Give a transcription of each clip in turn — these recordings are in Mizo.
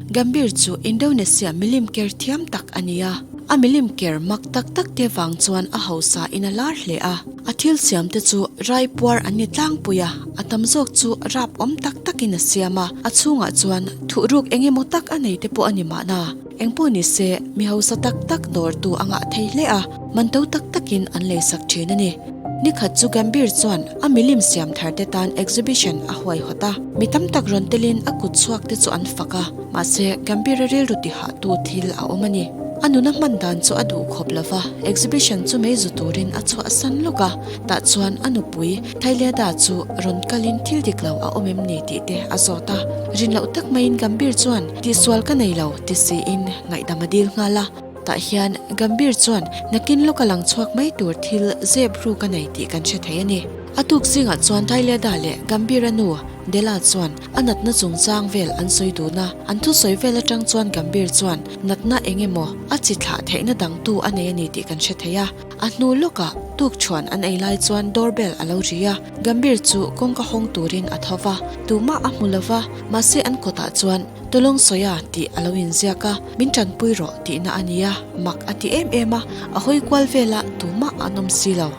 Gambir chu Indonesia milim ker thiam tak a ni a. A milim ker mak tak tak te vang chuan a hausa in a lar hle a. A thil siam te chu rai puar an ni tlangpui a, a tam zawk chu rap awm tak takin a siam a, a chhungah chuan thuhruk eng emaw tak a nei te pawh a ni mahna. Engpawh ni se, mi hausa tak tak dawrtu a ngah thei hle a, man to tak takin an leisak thin a ni. Nikhat chu Gambir chuan a milim siam thar te tan exhibition a huaihawt a, mi tam tak rawn telin a kut chhuak te chu an fak a, mahse Gambir-a rilru tihahtu thil a awm a ni. A nuna hman dan chu a duh khawp lo va, exhibition chu mei zu turin a chhuahsan lawk a, tah chuan a nupui Thaileda chu rawn kalin thil dik lo a awm em ni tih te a zawt a. Rin loh tak maiin Gambir chuan tihsual ka nei lo ti siin ngaihdam a dil nghal a. Tah hian Gambir chuan nakin lawka lang chhuak mai tur thil zep ru ka nei tih kan hre thei a ni. A tuk zingah chuan Thaileda leh Gambir-a nu Dela chuan a natna chungchang vel an sawi dun a, an thusawi vel atang chuan Gambir chuan natna eng emaw a chi thlah theihna dangtu a nei a ni tih kan hre thei a. A hnu lawkah tukṭhuan an ei lai chuan doorbell a lo ri a, Gambir chu kawngka hawng turin a tho va, tumah a hmu lo va, mahse an kawtah chuan Tawlawng Sawia tih a lo inziak a, min ṭanpui rawh tihna a ni a, mak a ti em em a, a hawi kual velah tumah an awm si lo.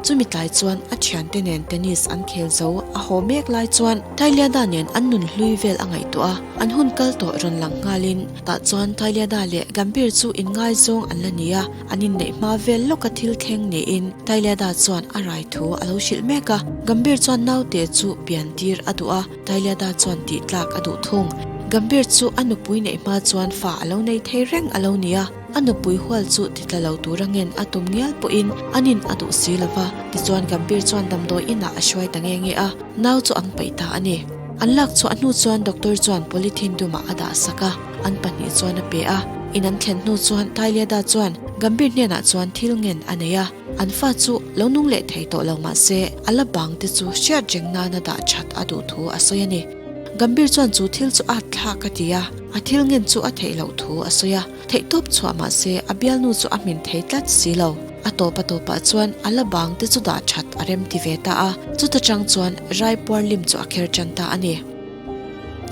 Chumi tlai chuan a thiante nen tennis an khel zo a haw mek lai chuan Thailiada nen an nun hlui vel a ngaihtuah a, an hun kal tawh rawn lang nghalin tah chuan Thailiada leh Gambir chu inngaizawng an la ni a, an inneih hma vel lawka thil thleng niin Thailiada chuan a rai thu a lo hrilh mek a, Gambir chuan naute chu pian tir a duh a, Thailiada chuan tih tlak a duh thung. Gambir chu a nupui neih hma chuan fa a lo nei thei reng a lo ni a. A nupui hual chu titla lo tur angen a tum ngial pawhin an in a duh si lova, tichuan Gambir chuan damdawi inah a hruai ta nge nge a, nau chu an paih ta a ni. An lak chhuah hnu chuan doctor chuan polythene dumah a dah sak a, an pahnih chuan a pe a. In an thlen hnu chuan Thailiada chuan Gambir hnenah chuan thil ngen a nei a, an fa chu lo nung leh thei tawh lo mah se a la bang te chu hriat reng nana dah that a duh thu a sawi a ni. Gambir chuan chu thil chu at thlak a ti a, a thil ngen chu a theih loh thu a sawi a. Theih tawp chhuah mah se a bialnu chu a hmin thei tlat si lo. A tawp a tawpah chuan a la bang te chu dah that a rem ti ve ta a, chuta chang chuan raipuar lim chu a kher tan ta a ni.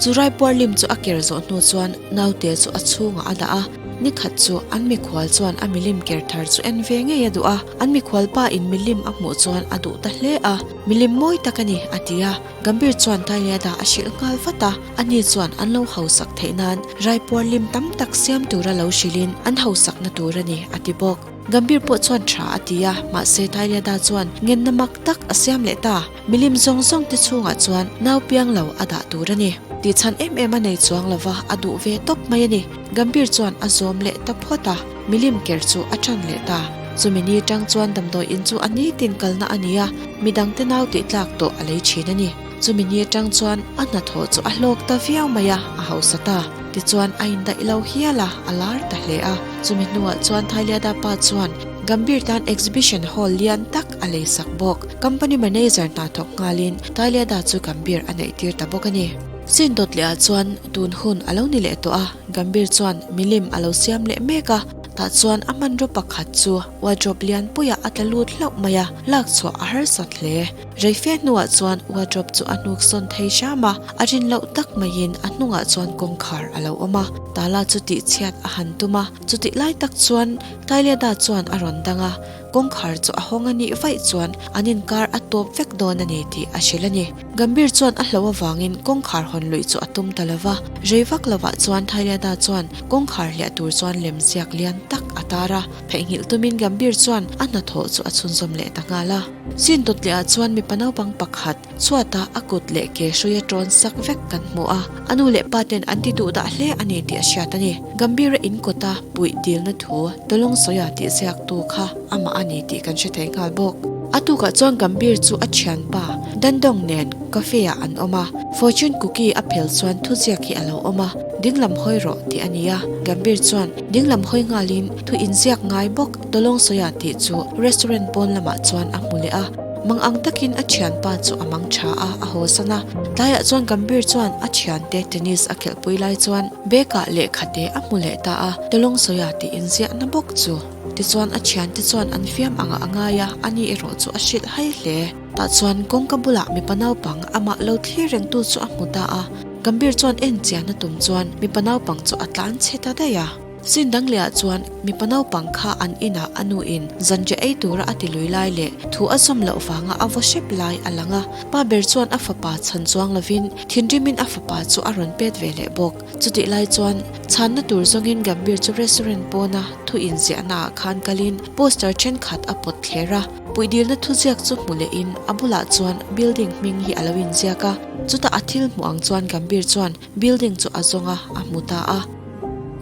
Chu raipuar lim chu a ker zawh hnu chuan naute chu a chhungah a dah a, nikhat chu an mikhual chuan a milim ker thar chu en ve ngei a duh a, an mikhual pa in milim a hmuh chuan a duh ta hle a, milim mawi tak a ni a ti a. Gambir chuan Thailiada a hrilh nghal vat a, ani chuan an lo hausak theih nan raipuar lim tam tak siam tura lo hrilhin an hausakna tur a ni a ti bawk. Gambir pawh chuan tha a ti a, mahse Thailiada chuan ngenna mak tak a siam leh ta. Milim zawng zawng te chhungah chuan nau piang lo a dah tur a ni. Tihchhan em em a nei chuang lova a duh ve tawp mai a ni. Gambir chuan a zawm leh ta phawt a, milim ker chu a tan leh ta. Chumi ni tang chuan damdawi in chu a nitin kalna a ni a, midangte nau tih tlak tawh a lei thin a ni. Chumi ni atang chuan a hnathawh chu a hlawk ta viau mai a, a hausa ta. Tichuan a indaih lo hial a, a lar ta hle a. Chumi hnuah chuan Thailiada pa chuan Gambir tan exhibition hall lian tak a lei sak bawk. Company manager hna thawk nghalin Thailiada chu Gambir a neih tir ta bawk a ni. Sin dawt leh ah chuan tun hun a lo ni leh tawh a, Gambir chuan milim a lo siam leh mek a, tah chuan a hmanraw pakhat chu wardrobe lianpuiah a tla lut hlauh mai a, lak chhuah a harsat hle. Reife hnuah chuan wardrobe chu a hnuk sawn thei hram a, a rin loh tak maiin a hnungah chuan kawngkhar a lo awm a, tala chu tihchhiat a han tum a, chutih lai tak chuan Thailiada chuan a rawn dang a, Kawngkhar chu a hawng a nih vaih chuan an inkar a tawp vek dawn a ni tih a hrilh a ni. Gambir chuan a hlo avangin kawngkhar hawn luih chu a tum ta lo va, rei vak lovah chuan Thailiada chuan kawngkhar hliah tur chuan lem ziak lian tak a tar a, theihnghilh tumin Gambir chuan a hnathawh chu a chhunzawm leh ta nghal a. Sin dawt lehah chuan mipa naupang pakhat chhuata a kut leh ke hrui a tawn sak vek kan hmu a, a nu leh pa ten an ti duh dah hle a ni tih a hriat a ni. Gambira in kawta puih dilna thu Tawlawng Sawia tih ziaktu kha amah a ni tih kan hre thei nghal bawk. A tukah chuan Gambir chu a thianpa Dandong nen cafe ah an awm a, fortune cookie a phel chuan thuziak hi a lo awm a, dinglam hawi rawh tih a ni a, Gambir chuan dinglam hawi nghalin thu inziak ngai bawk Tawlawng Sawia tih chu restaurant pawn lamah chuan a hmu leh a. Mang ang takin a thianpa chu a mang tha a, a haw san a. Tlaiah chuan Gambir chuan a thiante tennis a khelhpui lai chuan bag-ah lehkhate a hmu leh ta a, Tawlawng Sawia tih inziahna bawk chu. Tichuan a thiante chuan an fiam angah a ngai a, ani erawh chu a hrilh hai hle. Tah chuan kawngka bulah mipa naupang amah lo thlir rengtu chu a hmu ta a. Gambir chuan en chian a tum chuan mipa naupang chu a tlan chhe ta daih a. Sin dang lehah chuan mipa naupang kha an inah a nuin zanriah ei tura a ti lui lai leh thu a zawm loh vanga a vaw hrep lai a lang a. Pa ber chuan a fapa chhan chuang lovin thinrimin a fapa chu a rawn pet ve leh bawk. Chutih lai chuan chhanna tur zawngin Gambir chu restaurant pawna thu inziahna ah khan kalin poster thenkhat a pawt thler a. Puihdilna thuziak chu hmu lehin a bulah chuan building hming hi a lo inziak a. Chutah a thil hmuh ang chuan Gambir chuan building chu a zawng a, a hmu ta a.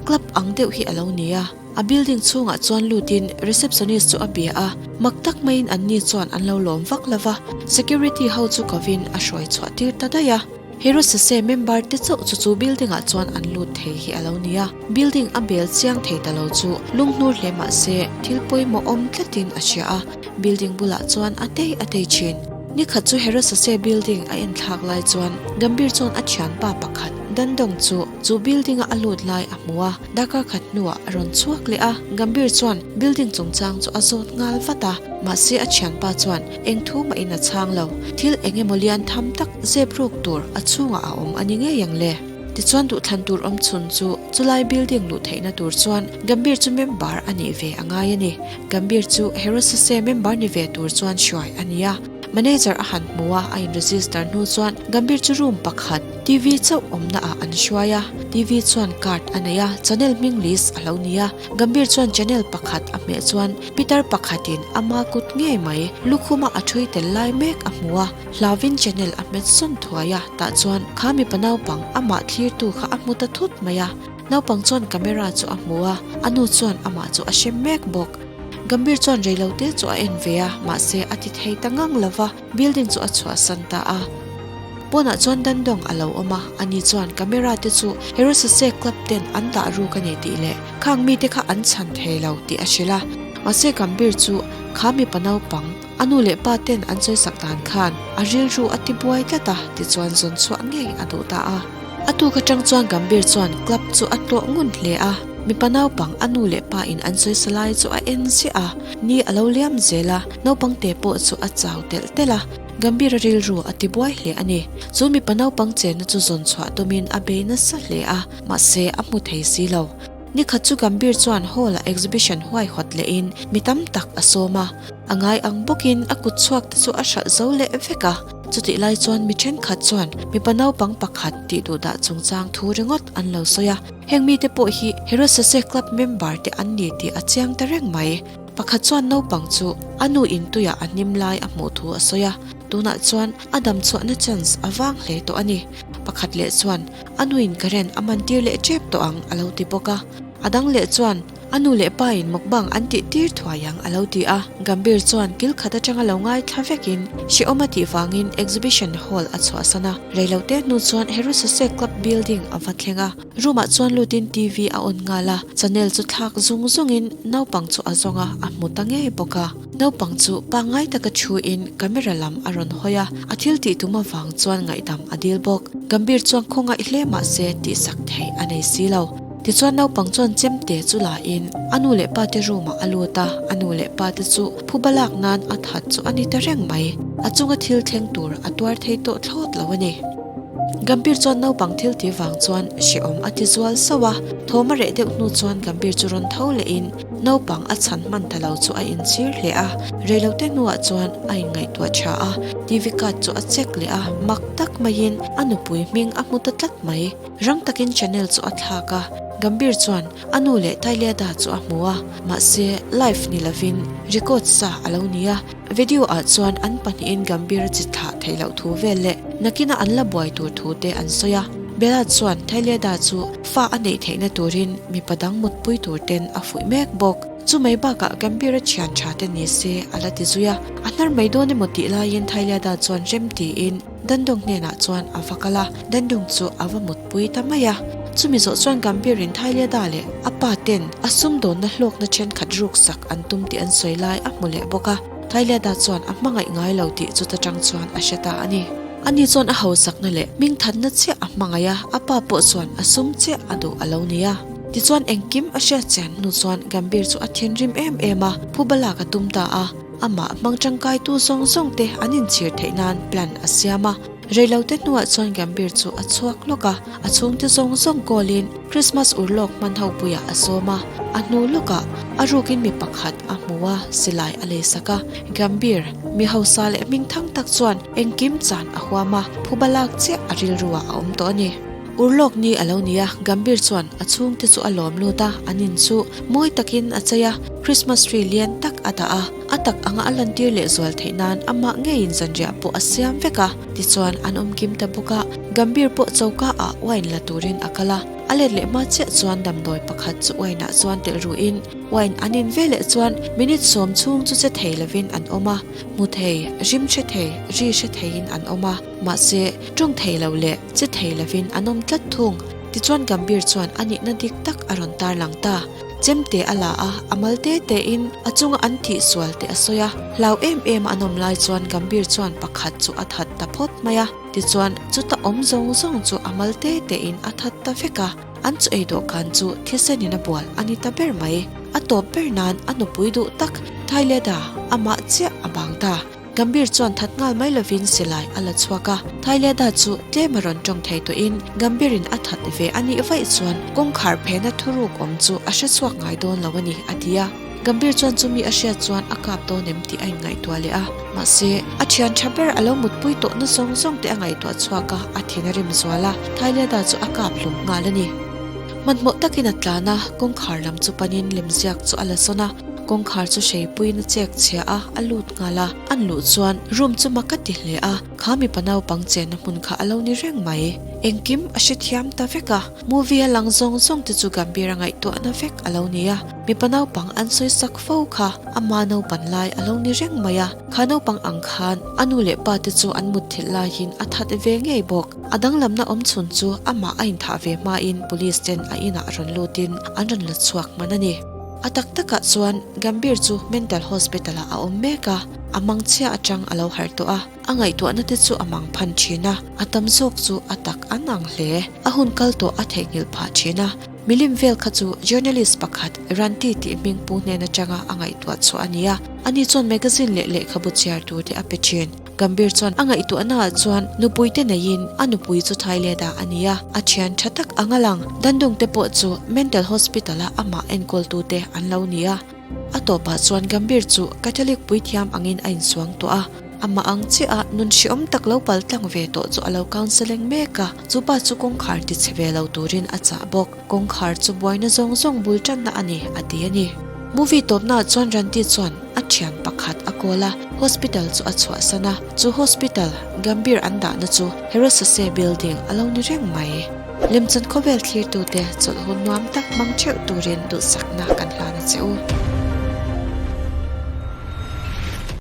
Club ang deuh hi a lo ni a. A building chhungah chuan lutin receptionist chu a bia a, mak tak maiin anni chuan an lo lawm vak lo va, security ho chu kovin a hruai chhuah tir ta daih a. Hero Sase member te chauh chu chu building ah chuan an lut thei hi a lo ni a, building a bel chiang thei ta lo chu lunghnur hle mah se thil pawimawh awm tlatin a hria a, building bulah chuan a tei a tei thin. Nikhat chu Hero Sase building a enthlak lai chuan Gambir chuan a thianpa pakhat Dandong chu chu building a a lut lai a hmu a, darkar khat hnuah a rawn chhuak leh a, Gambir chuan building chungchang chu a zawt nghal vat a, mahse a thianpa chuan Eng thu mahin a chhang lo. Thil eng emaw lian tham tak zep ruk tur a chhungah a awm a ni ngei ang le. Tichuan duhthlan tur awm chhun chu chulai building luh theihna tur chuan Gambir chu member a nih ve a ngai a ni. Gambir chu Herosase member ni ve tur chuan hruai a ni a. Manager a han hmu a, a in-register hnu chuan Gambir chu room pakhat, TV chauh awmna ah an hruai a. TV chuan card a nei a, channel hming list a lo ni a. Gambir chuan channel pakhat a hmeh chuan Pitar pakhatin ama kut ngei mai lukhuma a thui tel lai mek a hmu a, hlauvin channel a hmet sawn thuai a, tah chuan kha mipa naupang amah thlirtu kha a hmu ta thut mai a, naupang chuan camera chu a hmu a, a nu chuan amah chu a hrem mek bawk. Gambir chuan reilote chu a en ve a, mahse a ti thei ta ngang lo va. Building chu a chhuahsan ta a. Pawnah chuan Dandong a lo awm a, ani chuan camera te chu Herosase Club ten an dah ruk a ni tih leh khang mite kha an chhan thei lo tih a hrilh a. Mahse Gambir chu kha mipa naupang, a nu leh pa ten an sawisak dan khan a rilru a ti buai tlat a tichuan zawn chhuah ngei a duh ta a. A tuk atang chuan Gambir chuan club chu a tlawh ngun hle a, mipa naupang a nu leh pa in an sawisa lai chu a en ziah a, ni a lo liam zel a, naupang te pawh chu a chau telh telh a, Gambir-a rilru a ti buai hle a ni. Chu mipa naupang chenna chu zawn chhuah tumin a bei nasa hle a, mahse a hmu thei si lo. Nikhat chu Gambir chuan hall-ah exhibition huaihawt lehin mi tam tak a sawm a, a ngai ang bawkin a kut chhuak te chu a hralh zo leh vek a. Chutih lai chuan mi thenkhat chuan mipa naupang pakhat tih duh dah chungchang thu ringawt an lo sawi a, heng mite pawh hi Herosase Club member te an ni tih a chiang ta reng mai. Pakhat chuan naupang chu a nu in tuiah a hnim lai a hmuh thu a sawi a, tunah chuan a dam chhuahna chance a vang hle tawh a ni. Pakhat leh chuan a nuin current a man tir leh tep tawh ang a lo ti bawk a, a dang leh chuan a nu leh pa in mukbang an tih tir thuai ang a lo ti a. Gambir chuan kil khat atanga lo ngaithla vekin hrehawm a tih vangin exhibition hall a chhuahsan a, reilote hnu chuan Herusase Club building a va thleng a. Room ah chuan lutin TV a on nghal a, channel chu thlak zung zungin naupang chu a zawng a, a hmu ta ngei bawk a. Naupang chu pangngai taka thuin camera lam a rawn hawi a, a thil tih tum avang chuan ngaihdam a dil bawk. Gambir chuan khawngaih hle mah se tihsak theih a nei si lo. Tichuan naupang chuan chemte chu la in a nu leh pa te room ah a lut a, a nu leh pa te chu phuba lak nan a that chu a ni ta reng mai. A chunga thil thleng tur a tuar thei tawh thlawt lo a ni. Gambir chuan naupang thil ti vang chuan hrehawm a ti zual sauh a, thawm a reh deuh hnu chuan Gambir chu rawn tho lehin naupang a chhan hman ta lo chu a inchhir hle a, reilote hnuah chuan a inngaihtuah tha a, TV card chu a check leh a, mak tak maiin a nupui hming a hmu ta tlat mai. Rang takin channel chu a thlak a, Gambir chuan a nu leh Tailiada chu a hmu a, mahse live ni lovin record sa a lo ni a, Video ah chuan an pahnihin Gambir a chi thlah theih loh thu vel leh nakina an la buai tur thu te an sawi a. Bella chuan Thailiada chu fa a neih theihna turin mipa dang mutpui tur ten a fuih mek bawk. Chu mai bakah Gambir a thian tha te ni se a la ti zui a. A hnar mai dawn emaw tih laiin Thailiada chuan rem tiin Dandong hnenah chuan a va kal a, Dandong chu a va mutpui ta mai a. Chumi zawh chuan Gambirin Thailiada leh a pa ten a sumdawnna hlawkna thenkhat ruksak an tum tih an sawi lai a hmu leh bawk a, Thailiada chuan a hmangaih ngai lo tih chuta tang chuan a hre ta a ni. Ani chuan a hausakna leh hmingthatna chiah a hmangaih a, a pa pawh chuan a sum chiah a duh a lo ni a. Tichuan engkim a hriat chian hnu chuan Gambir chu a thinrim em em a, phuba lak a tum ta a. Amah hmang tangkaitu zawng zawng te an inchhir theih nan plan a siam a. Reilote hnuah chuan Gambir chu a chhuak lawk a, a chhungte zawng zawng call-in Christmas urlawk hman ho puiah a sawm a. A hnu lawkah a rukin mi pakhat a hmu a, silai a leisak a. Gambir, mi hausa leh hmingthang tak chuan engkim chan a huam a, phuba lak chiah a rilruah a awm tawh a ni. Urlawk ni a lo ni a, Gambir chuan a chhungte chu a lawm lut a, an in chu mawi takin a chei a, Christmas tree lian tak a dah a, a tak anga a lantir leh zual theih nan amah ngeiin zanriah pawh a siam vek a, tichuan an awm kim ta bawk a, Gambir pawh choka ah wine la turin a kal a, a let leh hma chiah chuan damdawi pakhat chu wine ah chuan telh ruhin wine an in veleh chuan minute sawm chhung chu che thei lovin an awm a, hmu thei, rim hre thei, ri hre theiin an awm a, mahse tawng thei lo leh. Che thei lovin an awm tlat thung. Tichuan Gambir chuan a nihna dik tak a rawn tarlang ta. Chemte a la a, a mal te tein a chunga an thih sual teh a sawi a. Hlau em em a an awm lai chuan Gambir chuan pakhat chu a that ta phawt mai a. Tichuan chuta awm zawng zawng chu a mal te tein a that ta vek a. An chu ei dawhkan chu thisenin a bual a ni ta ber mai. A tawp ber nan a nupui duh tak Thaileda amah chiah a bang ta. Gambir chuan that nghal mai lovin silai a la chhuak a, Thaileda chu tlem a rawn tawng thei tawhin Gambirin a that ve a nih vaih chuan kawngkhar phena thuruk awm chu a hre chhuak ngai dawn lo a ni, a ti a. Gambir chuan chumi a hriat chuan a kap dawn em tih a inngaihtuah leh a, mahse, a thian tha ber a lo mutpui tawhna zawng zawng te a ngaihtuah chhuak a, a thin a rim zual a, Thaileda chu a kap hlum nghal a ni. Hmanhmawh takin a tlan a, kawngkhar lam chu panin lemziak chu a la sawn a, kawngkhar chu hreipuiin a chek chhia a, a lut nghal a. An luh chuan room chu mak a ti hle a, kha mipa naupang chenna hmun kha a lo ni reng mai. Engkim a hrethiam ta vek a, movie a lang zawng zawng te chu Gambhir a ngaihtuahna vek a lo ni a, mipa naupang an sawi sak fo kha ama naupan lai a lo ni reng mai a, kha naupang ang khan a nu leh pa te chu an mutthilh laiin a that ve ngei bawk. A danglamna awm chhun chu amah a inthah ve hmain police ten a inah rawn lutin an rawn la chhuak hman a ni. A tak takah chuan Gambir chu mental hospital ah a awm mek a, a mangchhia atang a lo harh tawh a, a ngaihtuahna te chu a mang phan thin a, a tam zawk chu a tak an ang hle. A hun kal tawh a theihnghilh phah thin a, milim vel kha chu journalist pakhat Ranti tih hming pu hnen atanga a ngaihtuah chhuah a ni a, ani chuan magazine leh lehkhabu chhiar tur te a pe thin. Gambir chuan a ngaihtuahnaah chuan nupui te neiin a nupui chu Thailand-ah a ni a, a thian tha tak ang a lang. Dandung te pawh chu mental hospital-a amah enkawltute an lo ni a. A tawpah chuan Gambir chu Catholic puithiam angin a insuang tawh a, amah ang chiah a nun hreawm tak lo pal tlang ve tawh chu a lo counselling mek a, chu pa chu kawngkhar tichhe ve lo turin a chah bawk. Kawngkhar chu buaina zawng zawng bul tanna a ni, a ti a ni. Movie tawpnaah chuan Ranti chuan a thian pakhat a call a, hospital chu a chhuahsan a. Chu hospital, Gambir an dahna chu Herosase building a lo ni reng mai. Lemchan khawvel thlirtute chawlh hun nuam tak hmang theuh turin duhsakna kan hlan a che u.